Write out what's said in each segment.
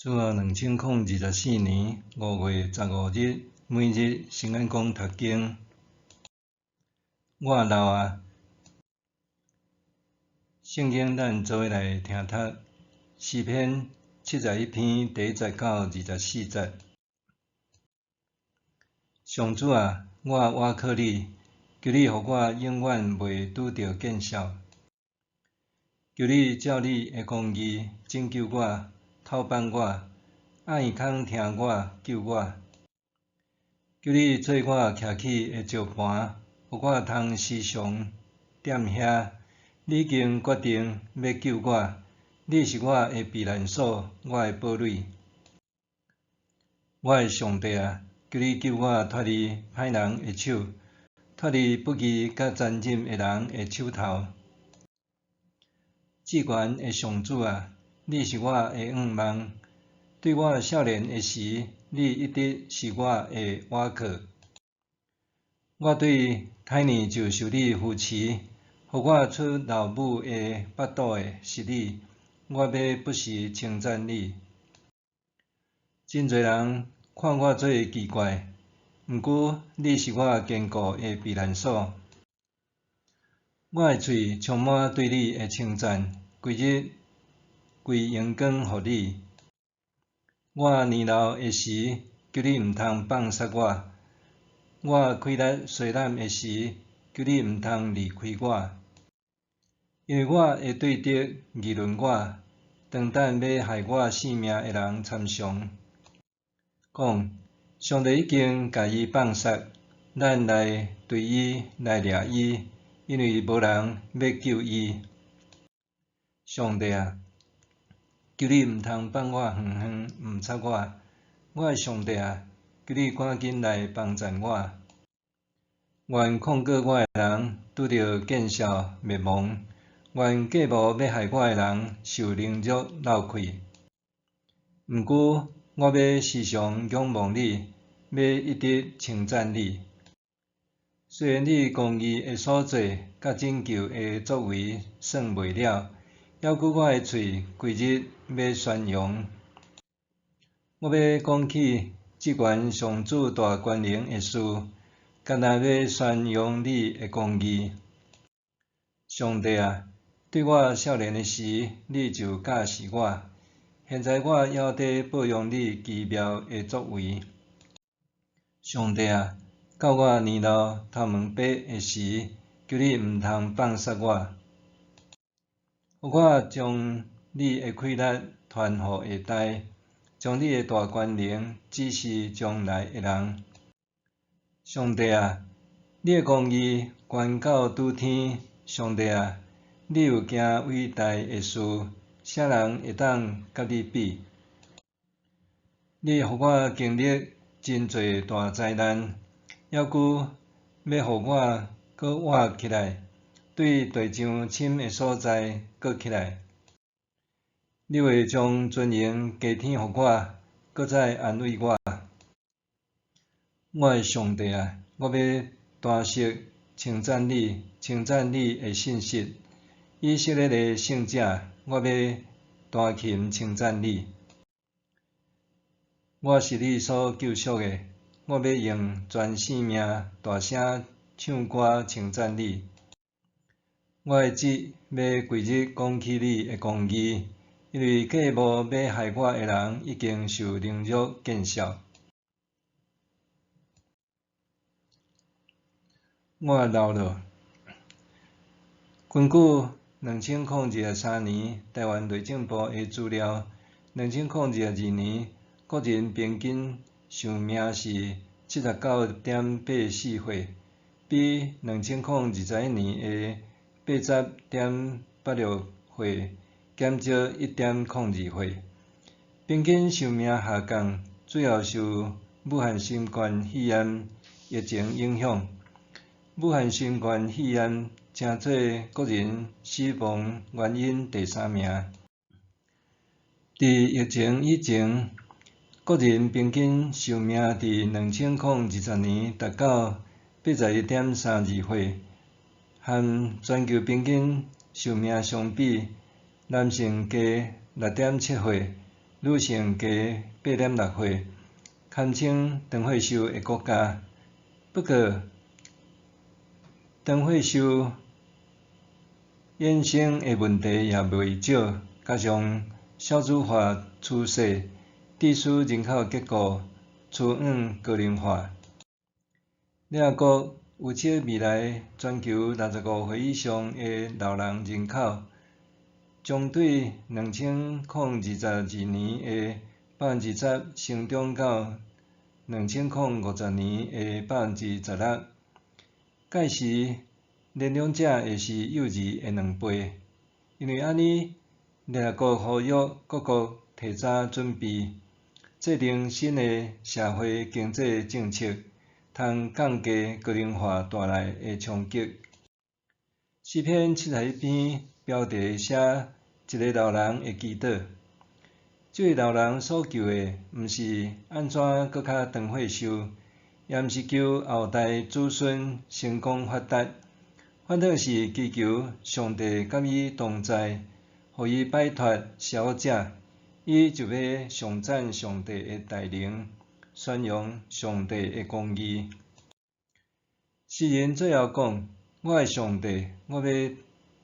主後2024年5月15日，每日聖安講讀經。我老啊，聖經咱做伙來聽讀詩篇71篇第1節到24節。上主啊，我倚靠你，求你予我永遠袂拄著見笑。求你照你的公義拯救我，透放我，按耳孔聽我，救我。求你做我徛起的石盤，予我通時常踮遐。你已經決定欲救我，你是我的避難所，我的堡壘。我的上帝啊，求你救我脫離歹人的手，脫離不義佮殘忍的人的手頭。至懸的上主啊，你是我的向望，對我少年的時，你一直是我的倚靠。我對胎兒就受你扶持，予我出老母的腹肚的是你，我欲不時稱讚你。真濟人看我做奇怪，毋過你是我堅固的避難所。我的喙充滿對你的稱讚，規日歸榮光予你。我年老的時，求你毋通放殺我；我氣力衰懶的時，求你毋通離開我。因為我的對敵議論我，當等欲害我性命的人參詳，講上帝已經共伊放殺，咱來追伊，來掠伊，因為無人欲救伊。上帝啊，求你毋通放我遠遠，毋插我。我的上帝啊，求你趕緊來幫贊我。願控告我的人拄著見笑滅亡，願計謀欲害我的人受凌辱落氣。毋過，我欲時常仰望你，欲一直稱讚你。雖然你公義的所做，佮拯救的作為算袂了，猶閣我的喙規日欲宣揚。我欲講起至懸上主大權能的事，干焦欲宣揚你的公義。上帝啊，對我少年的時，你就教示我，現在我猶佇報揚你奇妙的作為。上帝啊，到我年老頭毛白的時，求你毋通放殺我，予我將你的氣力傳予下代，將你的大權能指示將來的人。上帝啊，你的公義懸到諸天，上帝啊，你有行偉大的事，啥人會當佮你比？你予我經歷真濟大災難，猶閣欲予我閣活起來，對地上深的所在閣起來。你會將尊榮加添予我，閣再安慰我。我的上帝啊，我欲大聲稱讚你，稱讚你的信實。以色列的聖者，我欲彈琴稱讚你。我是你所救贖的，我欲用全生命大聲唱歌稱讚你。我的舌欲規日講起你的公義，因為計謀欲害我的人已經受凌辱見笑。我老了。根據2023年臺灣內政部的資料，2022年國人平均壽命是79.84歲，比2021年的80.86歲減少1.02歲。平均壽命下降，主要受武漢新冠肺炎疫情影響。武漢新冠肺炎成做國人死亡原因第三名。佇疫情以前，國人平均壽命佇2020年達到81.32歲，和全球平均壽命相比，男性低6.7歲，女性加8.6歲，堪稱長歲壽的國家。不過，長歲壽衍生的問題也袂少，加上少子化趨勢，致使人口結構趨向高齡化。聯合國預測未來全球65歲以上的老人人口，將對2022年的10%成長到2050年的16%。屆時，年長者會是幼兒的2倍。因為按呢，聯合國呼籲各國提早準備，制定新的社會經濟政策，通降低高齡化帶來的衝擊。詩篇71篇標題寫一个老人的祈禱。這位老人所求的，毋是按怎閣較長歲壽，也毋是求後代子孫成功發達，反倒是祈求上帝佮伊同在，予伊擺脫邪惡者，伊就欲頌讚上帝的大能，宣揚上帝的公義。詩人最後講：我的上帝，我欲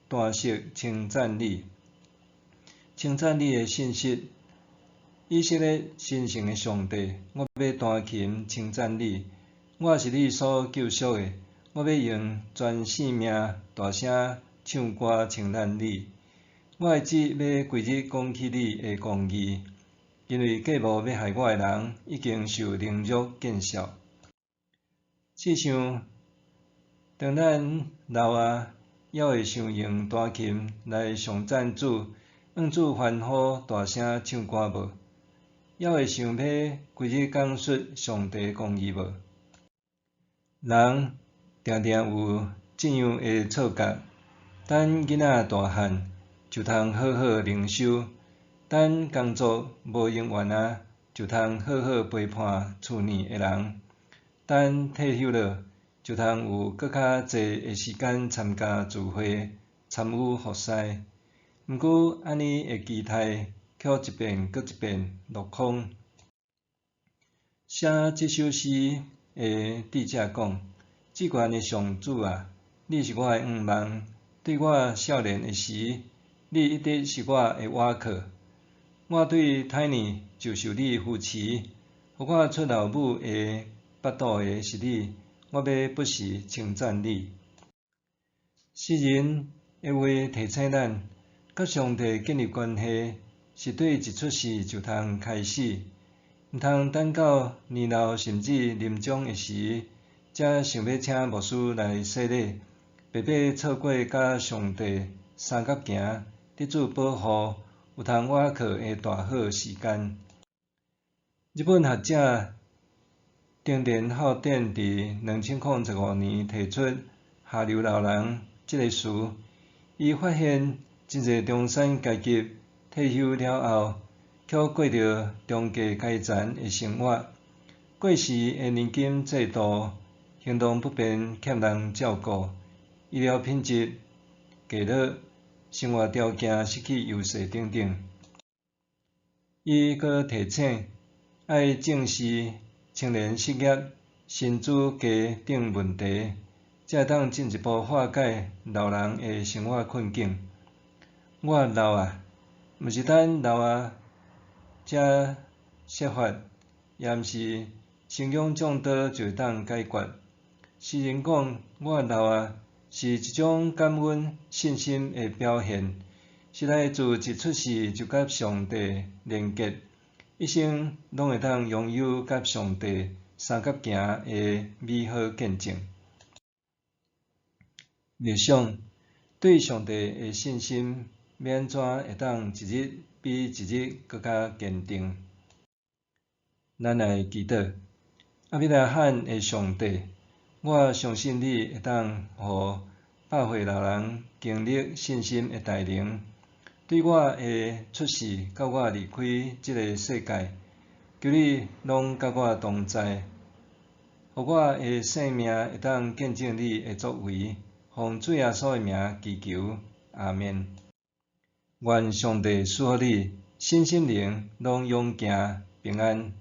彈瑟稱讚你，稱讚你的信實。以色列神聖的上帝，我欲彈琴稱讚你。我是你所救贖的，我欲用全性命大聲唱歌稱讚你。我的舌欲規日講起你的公義，因為計謀欲害我的人已經受凌辱見笑。試想，當咱老啊，猶會想用彈琴來頌讚主，向主歡呼，大聲唱歌無？猶會想欲規日講述上帝公義無？人定定有這樣的錯覺：等囡仔大漢，就通好好靈修；等工作無閒完啊，就通好好陪伴厝內的人；等退休了，就通有閣較濟的時間參加聚會、參與服侍。毋過，按呢的期待卻一遍閣一遍落空。寫這首詩的智者講：至懸的上主啊，你是我的向望，對我少年的時，你一直是我的倚靠。我對胎呢就受你扶持，予我出老母的腹肚的是你，我欲不時稱讚你。詩人的話提醒咱，佮上帝建立關係，是對一出世就通開始，毋通等到年老甚至臨終的時，才想欲請牧師來洗禮，白白錯過佮上帝相佮行，得主保護，有通倚靠的大好時間。日本學者町田浩典佇2015年提出“下流老人”這个詞，伊發現真濟中產階級退休了後，卻過著中低階層的生活，過時的年金制度，行動不便欠人照顧，醫療品質低落，生活條件失去優勢等等。伊閣提醒，愛正視青年失業、薪資低等問題，才會當進一步化解老人的生活困境。我老啊，毋是等老啊才設法，也毋是生養眾多就會當解決。詩人講，我老啊，是一種感恩信心的表現，實在自一出世就佮上帝連結，一生攏會當擁有佮上帝相佮行的美好見證。默想，對上帝的信心，欲按怎會當一日比一日閣較堅定？咱來祈禱，亞伯拉罕的上帝，我相信你會當予百歲老人經歷信心的大能。對我的出世到我離開這个世界，求你攏佮我同在，予我的生命會當見證你的作為。奉主耶穌的名祈求，阿們。願上帝賜福你。身心靈攏勇健平安。